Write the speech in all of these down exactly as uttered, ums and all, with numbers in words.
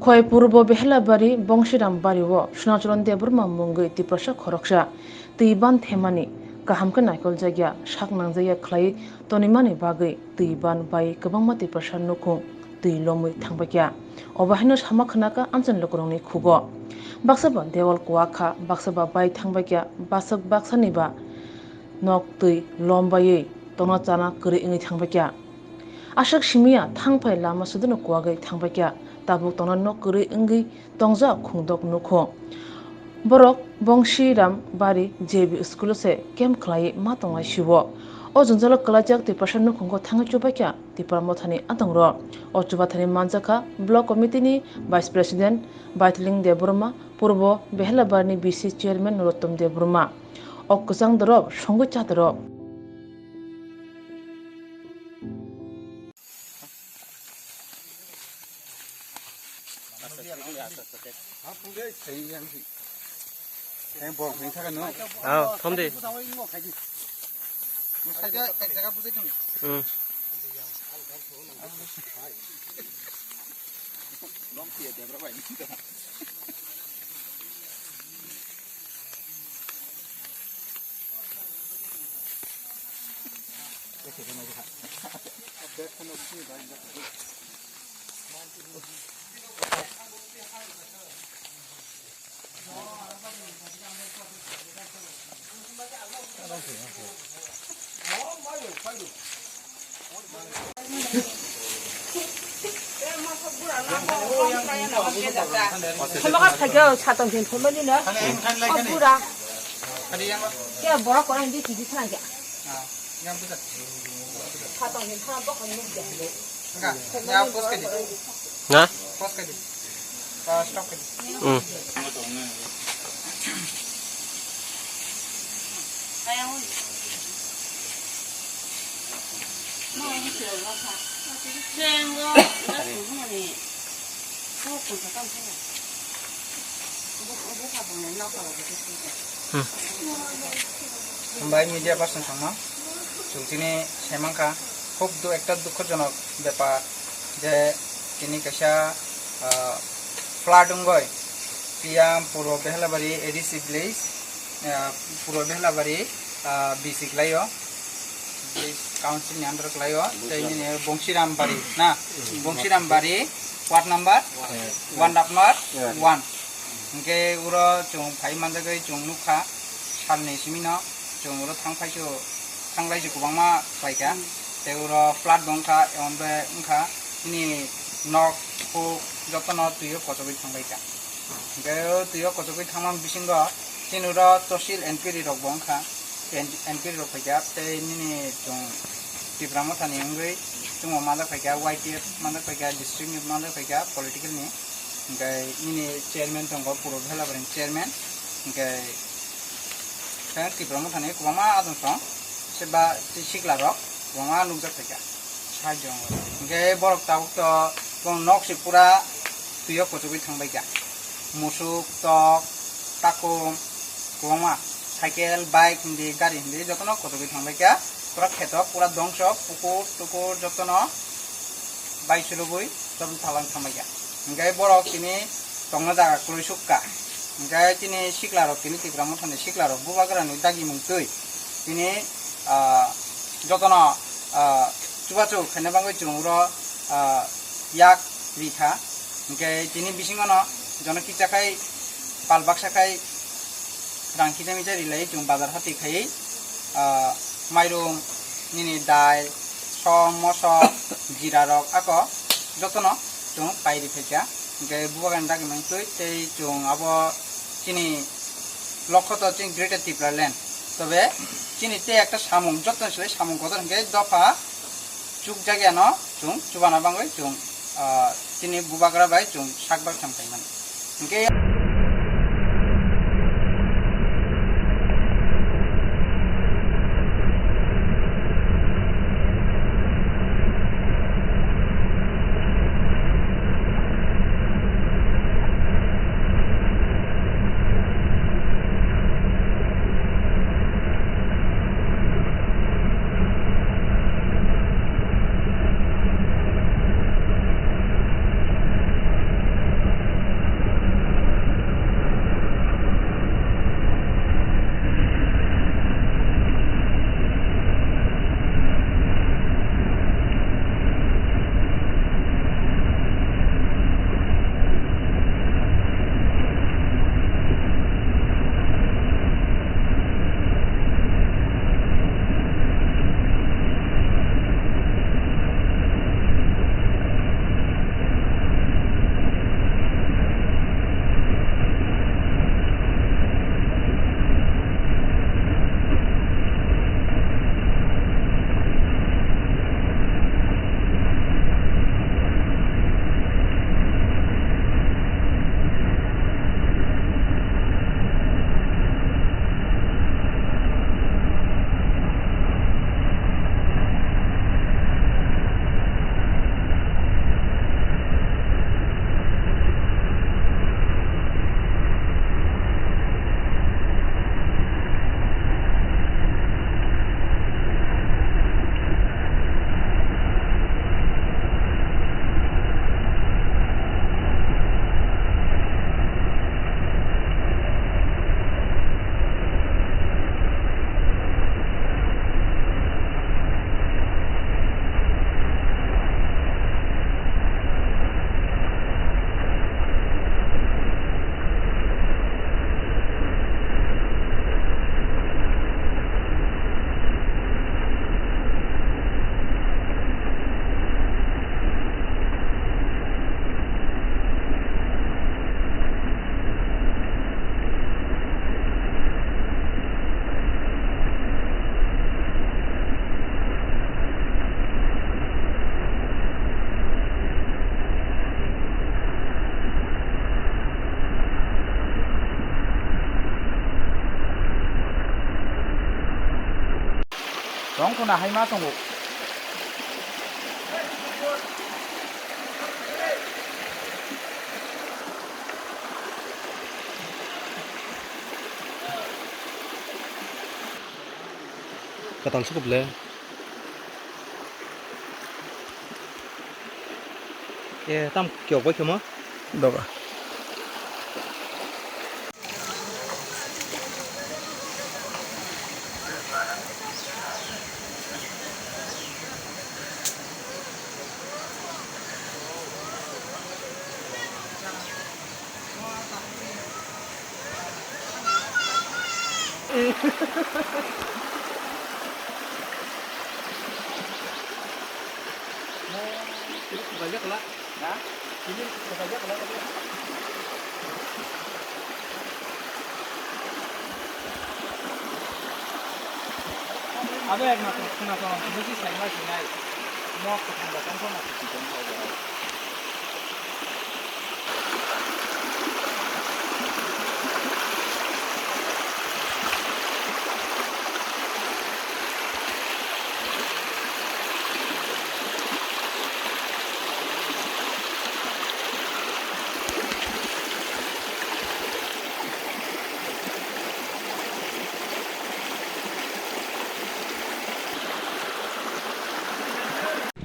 Khwai Purbo Behelabari Bongshiram Bari o Sunachran Debbarma mungwi Tiprasa khoroksa twi ban themani kaham khe naikol jakya sak nangjakya khlai tonimani bagwi twi ban bai kwbangma Tiprasa nukhung twi lomwi thangbaikha. Obo haino sama khwnakha amchaini lukurokni khugo. Baksa ba dewal kuwak kha, baksa ba bai thangbaikha, baksa baksani ba nok twi lombaiwi tongna chana kwrwi wngwi thangbaikha. Aswk simiya thangphai lama suduno kuwagwi thangbaikha, tabuk tongna nok kwrwi wngwi tongjak khungdok nukho. Borok Bongshiram Bari J B school o se camp khlaiwi ma tonglai sio. O jwngjalo kwlaijak Tiprasa nukhungo thangwi chubaikha Tipra Mothani adongrok. O chubathani manjakha Block Committee ni Vice President Baitling Debbarma, Purbo Behelabarni B C Chairman Nurottom Debbarma. O kwchang dorok songwi cha dorok. Ah, thom de. Hmm. Thomaka phaikhe o satong khe thomani no. O bura. Ke borok kono hindi kiji thang khe. Satong khe thang bokol nuk de. Na? Hmm. Hmm. Hambai media person songno, chwng chini saimankha, khub du-, ekta dukhojonok bepar je tini kaisa, ah, flood wngoi tiyang Purbo Behelabari A D C village, ah, Purbo Behelabari, ah, B C kwlaio, village council ni under kwlaio, tei nini Bongshiram Bari na, Bongshiram Bari, ward number one, number one. Hingke uro chwng phai manjagoi chwng nukha, salni simino chwng uro thang phaisu, thang laisi kwbangma khlaikha. Tei uro flood bo wngkha, emon bai wngkha, chini nok, huk jotono twi o kochogwi thang laikha. Hingke o twi o kochogwi thangma bisingo chini uro tosil enquiry rok bo wngkha, en-, enquiry rok phaikha, tei nini chwng Tipra Mothani wngwi chwngbo manjak phaikha, Y T F manjak phaikha, district ni manjak phaikha, political ni. Hingke nini chairman tongo, Purbo Belabarni chairman. Hingke Tipra Mothani kwbangma adong song, seba sikla rok kwbangma nukjak phaikha. Side o. Hingke borok tabuk to bong nok se pura twi o kochogwi thang baikha. Musuk, tok, takum, kwbangma. Cycle, bike hindi, gari hindi jotono kochogwi thang baikha. Pura kheto, pura dongso, pukur, tukur jotono bai sulugwi jotono thalang thang baikha. Hingke borok tini tongna jaga kwrwi sukha. Hingke tini sikla rok, tini Tipra Mothani sikla rok bubagrani dagimung twi tini, ah, jotono, ah, chubachu khaina bagwi chwng uro, ah, yak rikha. Hingke tini bisingono jono kisa khai pal baksa khai rang kisa misa rilai chwng bazar hati khai, ah, mairum, nini dal, som, moso, jira rok ako jotono chwng pai rikhaikha. Hingke bubagrani dagimung twi tei chwng abo chini lokho to chini Greater Tipraland. Tobe chini tei ekta samung, jottoni se samung kotor hingke dopha chukjakya no chwng chubana bagwi chwng, ah, chini bubagra bai chwng sakbak sam khaimani. Hingke Khuna hai ma tongo. Katal sukup le. Ke tam kyok bai khemo? Doga. Abo ekmatro khuna tong, bisi saima sinai. Mok kwthang rok wngkha na kwthwi tong kha o borok.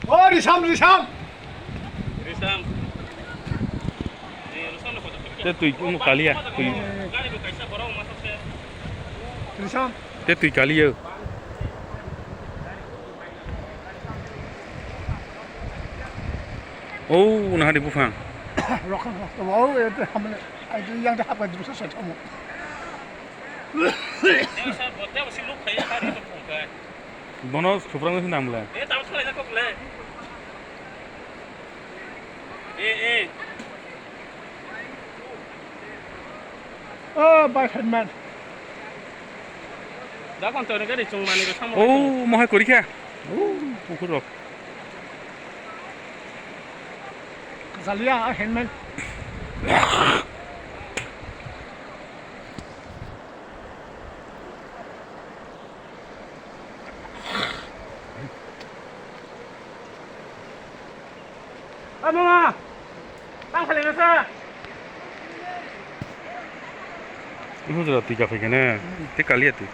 O Risam, Risam. Risam. Te twi omo kaliya, twi. Risam. Te twi kaliya. Oh, nahari buphang. Rokhang rokhang. Oh, ete hamle. Ai yang de hapka drusa sa tamo. Bono suprang se namle. Oh, bai headman. Da kon to gari chung mani ro samo. Oh, mohai kori kha. Oh, pukur rok. Jalia headman. Amanga, tang khalai nasa. Ibu jora twi kaphai kene, tei kaliya twi.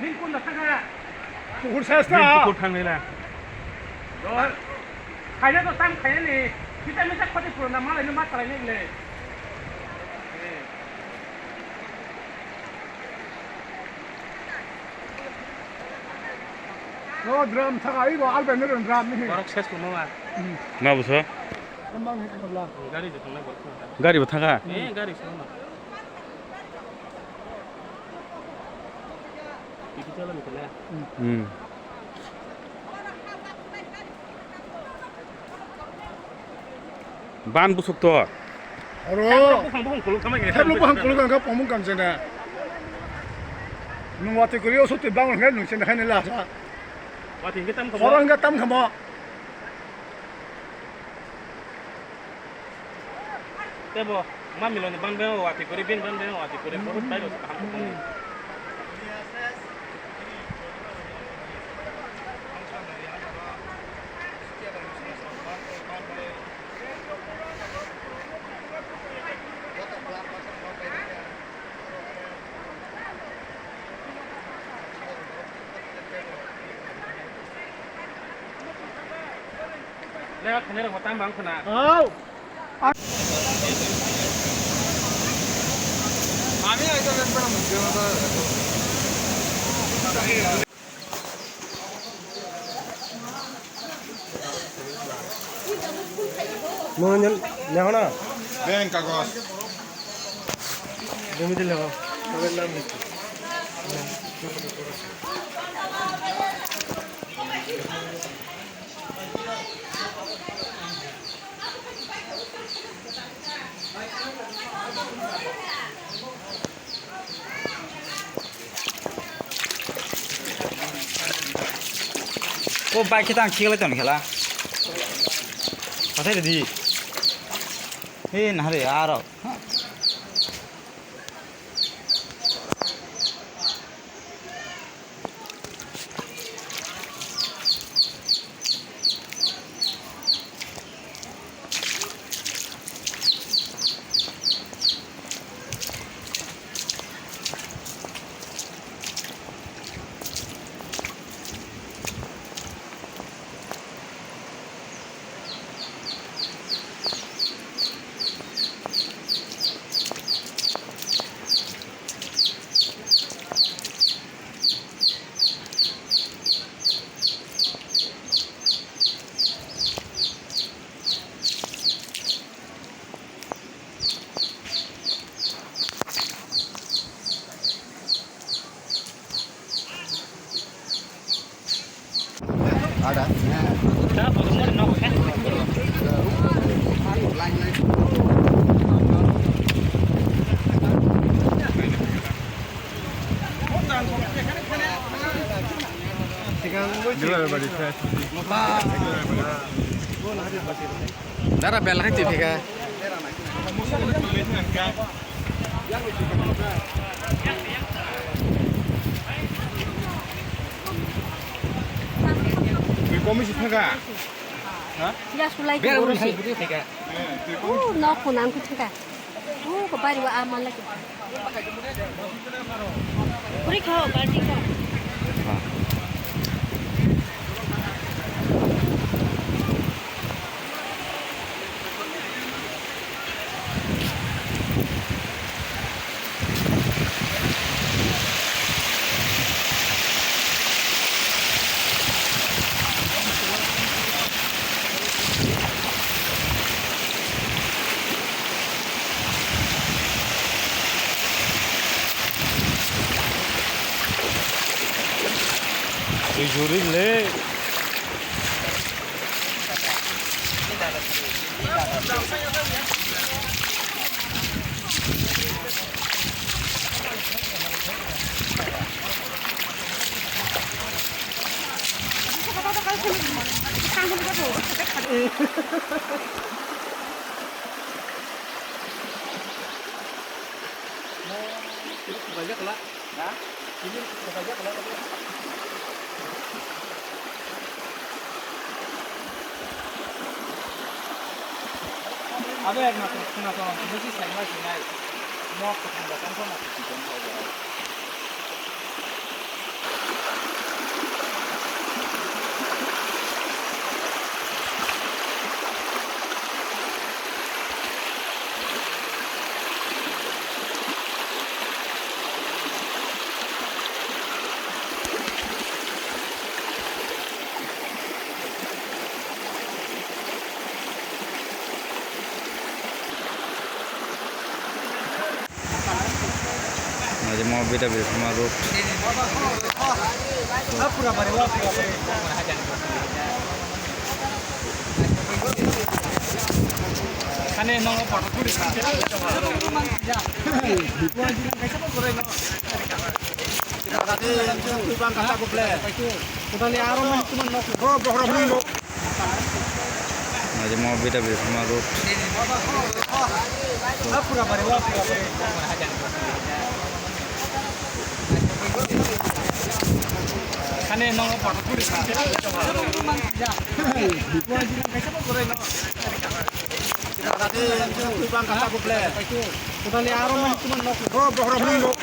Ning kun da thangkha. Pukur sesta. Ning pukur thangnai la. Khaina to tam khaina ni. Kita misa khoti purana malai ni ma khalai ni le. No drum thaka ibo albe ne drum ni. Borok ses mo ma. Ma buso? Amang ni kabla. Gari de tongnai borok. Gari bo thaka? Eh, gari se ma. Tiki chala ni kala. Hmm. Ban busuk to. Oro. Buphang buphang kuluk kama gini. Teblo buphang kuluk ang ka pomung kam jena. Nung wati kuri oso te bang ngai nung chen hai ne la sa. Wati hingke tam kamo. Oro hingke tam kamo. Tebo, ma miloni ban bai wati kuri bin ban bai wati kuri. Bahut bai kaham kamo. Lewa khane rok tam bang khana. Au. Ami aja len para mujhe. Mohanjan, লেখো না। ব্যাংক কাগজ। জমিতে লেখো। তাদের নাম লেখো। O bike kita ang khiklai tong khela. Pathai di. He na re aro. Dara bel hai twi phika. Komi si thaka. Gas kulai. Bel hai twi phika. Oh, nok kunang twi phika. Oh, ko bari wa amal lagi. Puri khao, balti khao. Twi juri le. Abo ek master khuna to bisi sai ma sinai. Nok khum da kan to na khum ko. Naji mo bida bil sama road. Kane no photo tuli. Naji mo bida bil sama road. Kane no photo tuli. Totally aro mani tuman nok. Bro, bohrok ni nok.